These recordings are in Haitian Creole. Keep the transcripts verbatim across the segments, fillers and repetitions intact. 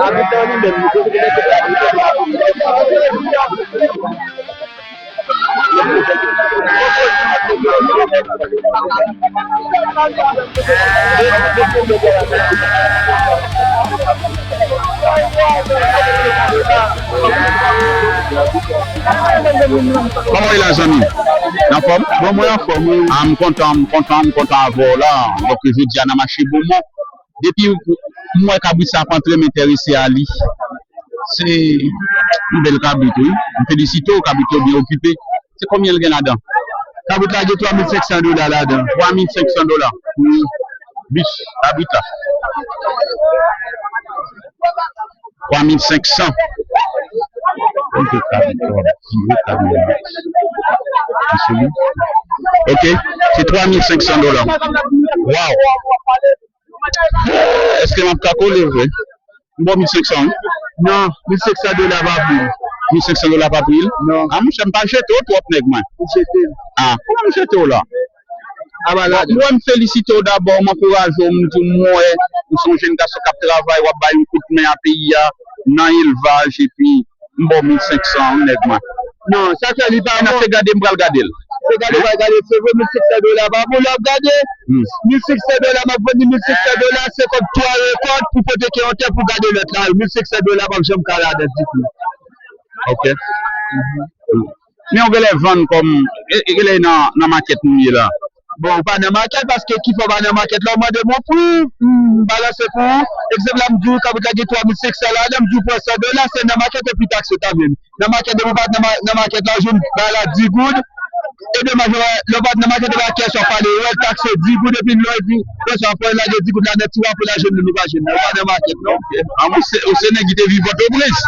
Abitan li menm, li konnen. Kòman w ye la, zanmi? Anfòm? Bon, mwen anfòm, wi. Ah, m kontan, m kontan, m kontan avè w la. Donk, jodi a nan mache Bomon. Depi m wè kabrit sa ap antre, m enterese a li. Se yon bèl kabrit, wi. M felisite w, kabrit yo byen okipe. Se konbyen l gen ladan? Kabrit la gen twa mil senk san dola ladan. Twa mil senk san dola. Wi. Bis, kabrit la. Twa mil senk san. Kote kabrit la? Tire kabrit la. Li sou li. Ok, se twa mil senk san dola. Waw. Èske m ap ka kole vre? M ba w mil senk san, wi. Non, mil senk san dola pa pri l. Mil senk san dola pa pri l? Non. Ah, monchè, m pa jete w twòp, nèg mwen. Ou jete l. Ah, kòman m jete w la? Aba la. Bon, mwen, m felisite w dabò, m ankouraje w, m di w, m wè, ou se yon jèn gason k ap travay, w ap bay yon kout men a peyi a, nan elvaj, epi m ba w mil senk san, nèg mwen. Non, sa fè li pa bon. Se gade m pral gade l. Se gade m pral gade l. Se vre, mil senk san dola pa bon, lè w ap gade, mil senk san dola, m ap vann li mil senk san dola, se kòb twa rekòt pou pote ke yon tè pou gade lòt la. Mil senk san dola p ap janm ka ladan ditou. Ok. Men w genlè vann kòm, e, e, genlè nan, nan makèt nou ye la. Bon, ou pa nan makèt, paske ki fè w pa nan makèt la, ou mande m yon pri, m balanse pou ou. Egzanp la, m di w, kabrit la gen twa mil senk san ladan, m di w pran san dola, se nan makèt epi takse ta vin. Nan makèt, depi w pa nan ma-, nan makèt la, ou jwenn bagay la dis goud. E domaj, lè w pa nan makèt, ou pa kè sa w pale, ou wè l takse dis goud, epi lè, epi, lè sa w pran lage dis goud la nan tiwa pou l al jwenn li, li pa jwenn li, ou pa nan makèt, non. Ok. Ah, ou se, ou se nèg ki te viv Pòtoprens?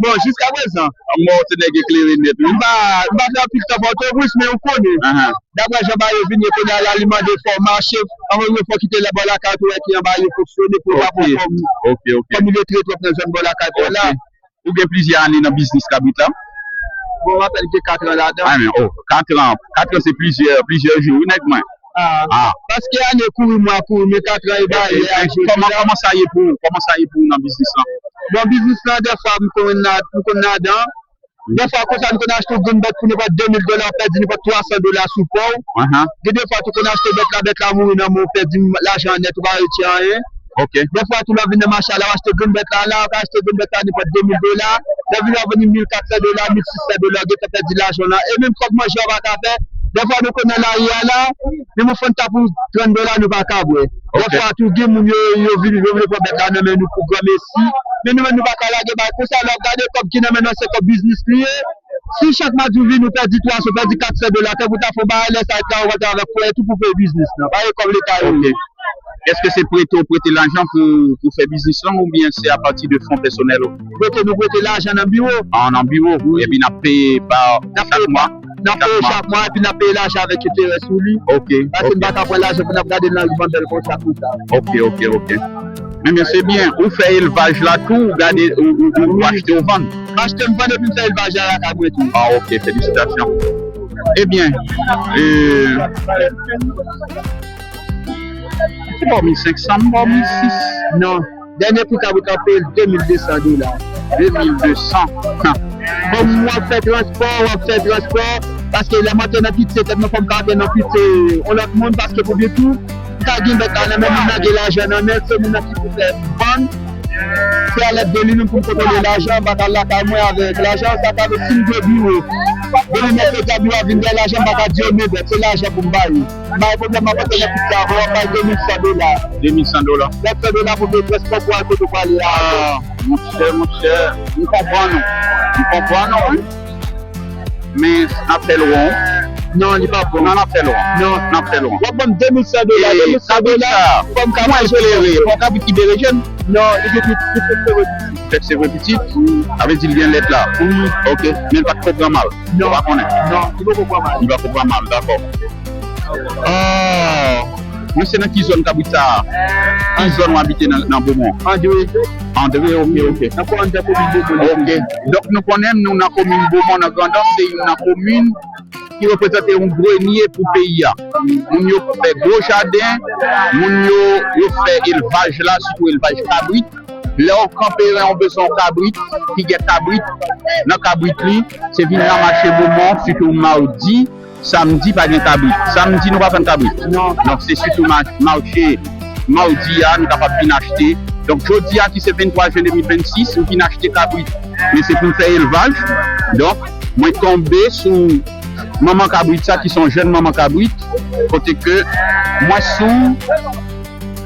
Bon, jiska prezan. Mwen, se nèg eklere nèt, wi. M pa, m pa fè anpil tan Pòtoprens, men ou konnen. Ahan. Daprè jan bagay yo vin ye kounye a la, li mande fò w mache, anvan menm fò w kite lè bò lakay pou wè kijan bagay yo fonksyone, pou w pa pran kòm, ok, ok, kòm iletre twòp nan zòn bò lakay pa w la. Ok. Ou gen plizyè ane nan biznis kabrit la? Bon, m apèn gen kat an ladan. Ah, men, oh, kat an, kat an se plizyè, plizyè jou, wi, nèg mwen. Ah. Ah. Paske ane kouri, mwa kouri, men kat an e bagay yo ajoute. Kòman, kòman sa ye pou ou? Kòman sa ye pou ou nan biznis lan? Bon, biznis lan, dèfwa, m konn la, m konn ladan. Dèfwa, konsa, nou konn achte yon grenn bèt pou nenpòt de mil dola, ou pèdi nenpòt twa san dola sou pò w. Ahan. Gen dèfwa, tou konn achte bèt la, bèt la mouri nan men w, ou pèdi lajan an nèt, ou pa retire anyen. Ok. Dèfwa, tou lè w vin nan mache a la, w achte grenn bèt la, la, ou ka achte grenn bèt la nenpòt de mil dola. Lè w vin, w vann li mil kat san dola, mil sis san dola, ou gentan pèdi lajan w lan. E menm kòb manje w pa ka fè. Dèfwa, nou konn nan lari a la, menm yon Fanta pou trant dola, nou pa ka bwè. Ok. Dèfwa, tou gen moun yo, yo vin, yo vle pran bèt la nan men nou pou granmesi. Men nou menm, nou pa ka lage bagay konsa, lè w ap gade kòb ki nan men nou an, se kòb biznis li ye. Si chak madi w vin, ou pèdi twa san, ou pèdi kat san dola, tankou w ta fè yon bagay, lè sa a, ou rantre avèk fwè tou pou peye biznis lan. Pa gen kòb Leta yo. Ok. Èske se prete w prete lajan pou, pou fè biznis lan, oubyen se apati de fon pèsonèl ou? Prete, nou prete lajan nan biwo. Ah, nan biwo. Wi. Epi n ap peye pa chak mwa? N ap peye chak mwa, epi n ap peye lajan avèk enterè sou li. Ok, ok. Paske n pa ka pran lajan pou n ap gade l nan ri vandal konsa, konsa. Ok, ok, ok. Men, men se byen. Ou fè elvaj la tou, ou gade, ou, ou, ou, ou achte, ou vann? M achte, m vann epi m fè elvaj la lakay mwen tou. Ah, ok, felisitasyon. Ebyen, euh, se pa mil senk san, m ba w mil sis. Non, dènye pri kabrit la peye de mil de san dola. De mil de san. Kòm w ap fè transpò, w ap fè transpò, paske lè m antre nan pitye, tèt mwen fò m ka antre nan pitye yon lòt moun, paske pou byen tou, m ka gen bèt la nan men moun nan, gen lajan nan men l, se moun nan ki pou fè vann. Se a lèt de li menm pou m kontwole lajan, m pa ka al lakay mwen avèk lajan, sa ka vle si m dwe biwo. Depi mèkredi a biwo a vin gen lajan, m pa ka di yo men bèt, se lajan pou m ba yo. M pa gen pwoblèm, m ap antre nan pitye avè w, m bay de mil san dola. De mil san dola. Mèt san dola pou peye transpò pou al kote w prale a. Ah, monchè, monchè, m konprann ou. M konprann ou, wi. Men n ap fè l won. Non, li pa bon. Non, n ap fè l won. Non. N ap fè l won. W ap ban m de mil san dola, de mil san dola, fò m ka manje. Mwen klere, fò w ka vin ki berejèn. Non, li gen pitit, li fèk sevre pitit. Fèk sevre pitit? Wi. Sa vle di l gen lèt la? Wi. Ok, men l pa t ko pran mal? Non. Ou pa konnen? Non, li poko pran mal. Li pa ko pran mal, dakò. Ah, men se nan ki zòn kabrit sa a? Ki zòn w abite nan, nan Bomon? Andre. Andre, ok, ok. Nan komin Bomon. Ok. Donk, nou konnen nou nan komin Bomon, nan Grandans, se youn nan komin ki reprezante yon grenye pou peyi a. Moun yo fè gwo jaden, moun yo, yo fè elvaj la, sitou elvaj kabrit. Lè w Kanperen, w bezwen yon kabrit, ki gen kabrit nan kabrit li, se vin nan mache Bomon, sitou mawdi, samdi pa gen kabrit. Samdi nou pa vann kabrit. Donk se sitou ma-, mache mawdi a nou kapab vin achte. Donk jodi a ki se venntwa jen de mil vennsis, nou vin achte kabrit. Men se pou n fè elvaj. Donk mwen tonbe sou manman kabrit sa ki se yon jèn manman kabrit, kote ke mwen sou,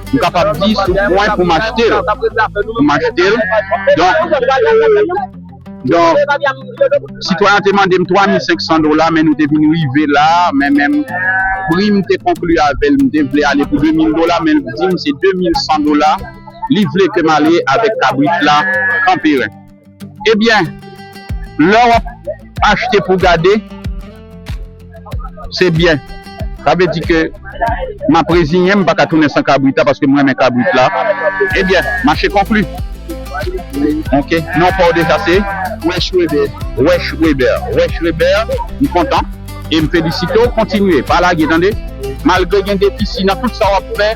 m kapab di sou pwen pou m achte l. Pou m achte l. Donk, donk, sitwayen an te mande m twa mil senk san dola, men nou te vin rive la, men menm pri m te konkli avè l, m te vle ale pou de mil dola, men l di m se de mil san dola, li vle ke m ale avèk kabrit la Kanperen. Ebyen, lè w ap achte pou gade, se byen. Sa vle di ke m ap reziyen m, m pa ka tounen san kabrit la, paske m renmen kabrit la. Ebyen, mache konkli. Ok, non pa w deja se? Wesh Weber. Wesh Weber. Wesh Weber, m kontan. E m felisite w, kontinye, pa lage, tande. Malgre gen defisi nan tout sa w ap fè,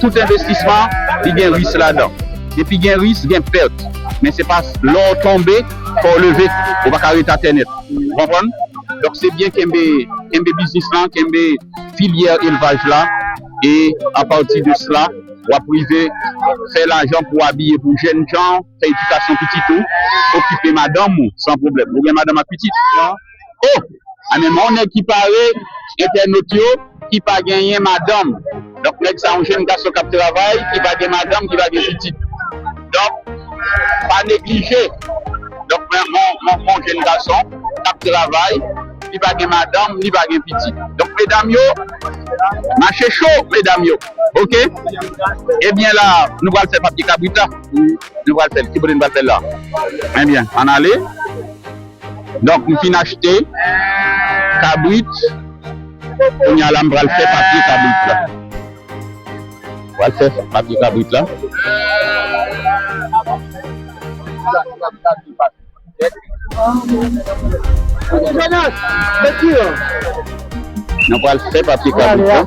tout envestisman, li gen risk ladan. Depi gen risk, gen pèt. Men se pa lè w tonbe, fò w leve. Ou pa ka ret atè nèt. Ou konprann? Donk, se byen kenbe, kenbe biznis lan, kenbe filyè elvaj la. E apati de sela, w ap rive fè lajan pou w abiye pou jèn jan, fè edikasyon pitit ou, okipe madanm ou san pwoblèm. Ou gen madanm ak pitit? Oh! A men yon nèg ki pare, entènot yo, ki pa genyen madanm. Donk, nèg sa, yon jèn gason k ap travay, ki pa gen madanm, ki pa gen pitit. Donk, pa neglije. Donk, men, mon, mon, mon jèn gason k ap travay, li pa gen madanm, li pa gen pitit. Donk, medam yo, mache cho, medam yo. Ok? Ebyen la, nou pral fè papye kabrit la. Nou pral fè l. Ki kote nou pral fè l la? Ebyen, ann ale. Donk, m fin achte kabrit. Kounye a la, m pral fè papye kabrit la. M pral fè papye kabrit la. Nou pral fè papye kabrit la.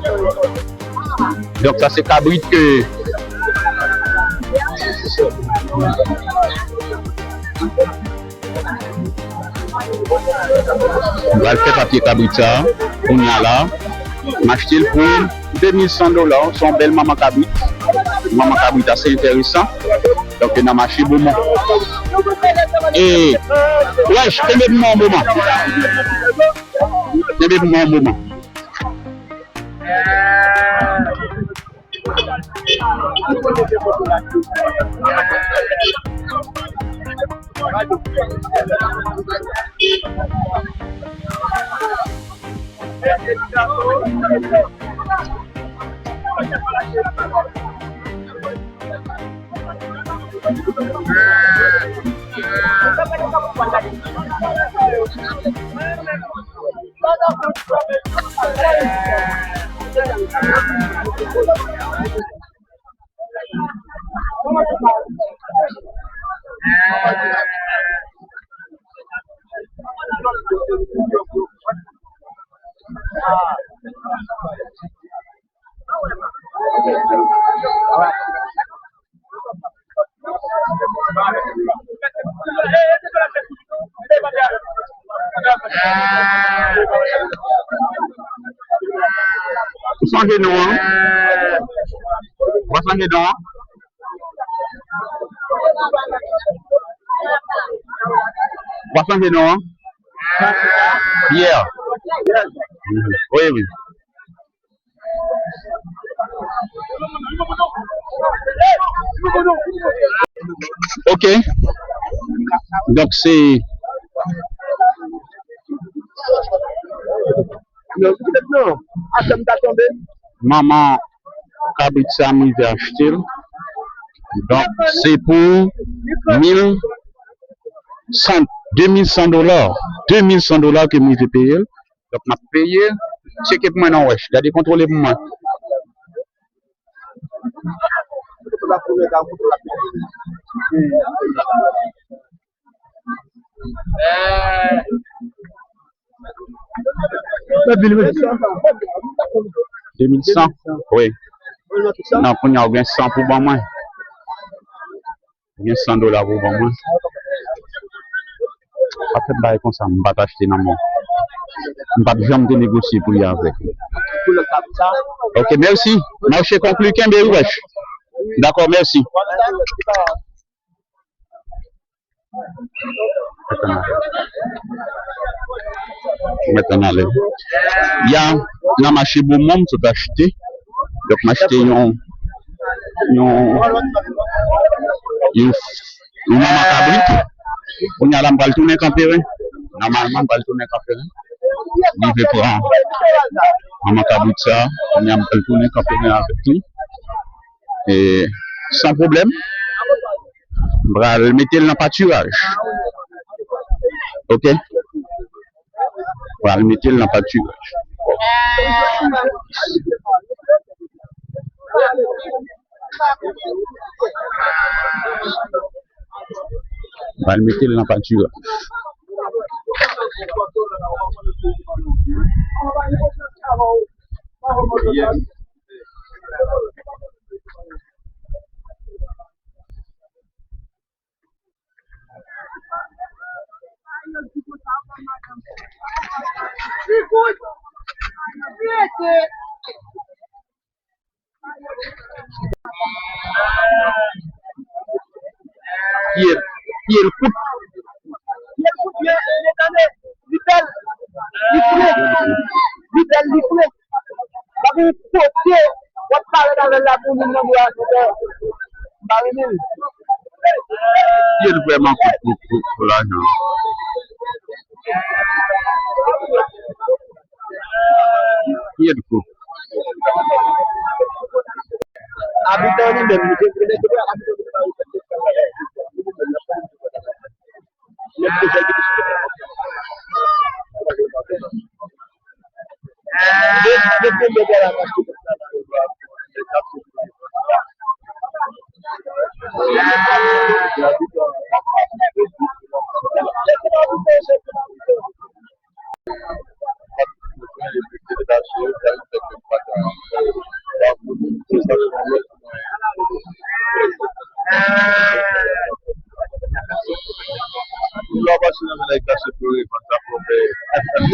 Donk, sa se kabrit ke m pral fè papye kabrit sa a. Kounye a la, m achte l pou de mil san dola. Se yon bèl manman kabrit. Manman kabrit ase enteresan. Donk, nan mache Bomon. E, Wesh, kenbe pou mwen yon moman. Kenbe pou mwen yon moman. Ou sonje non an? Ou pa sonje non an? Ou pa sonje non an? Pierre. Wi, wi. Ok. Donk, se manman kabrit sa m rive achte l. Donk, se pou mil san, de mil san dola. De mil san dola ke m rive peye l. Donk, m ap peye. Tcheke pou mwen non, Wesh. Gade, kontwole pou mwen. De mil san. Wi. Non, kounye a ou gen san pou ban mwen. Gen san dola pou ban mwen. Pa fè bagay konsa, m pa t achte nan men w. M p ap janm te negosye pri avèk ou. Ok, mèsi. Mache konkli, kenbe wi wèch. Dakò, mèsi. Mwen t ann ale. Ya, nan mache Bomon, m sot achte. Donk, m achte yon, yon, yon, yon manman kabrit. Kounye a la, m pral tounen Kanperen. Nòmalman, m pral tounen Kanperen. Rive pran manman kabrit sa. Kounye a, m pral tounen Kanperen avèk li. E, san pwoblèm. M pral mete l nan patiraj. Ok? M pral mete l nan patiraj. M pral mete l nan patiraj. Pye, pye l kout. Pye l kout, men, men tande, li bèl, li fre. Li bèl, li fre. Pa gen kote w ap parèt avè l la pou moun nan bò a, se fè m pa renmen l. Pye l vrèman kout pou, pou, pou lajan. Pye l kout. Abitan li menm, li te konnen ke abitan li pa resèt bagay.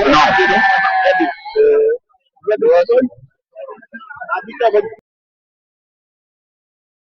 Non.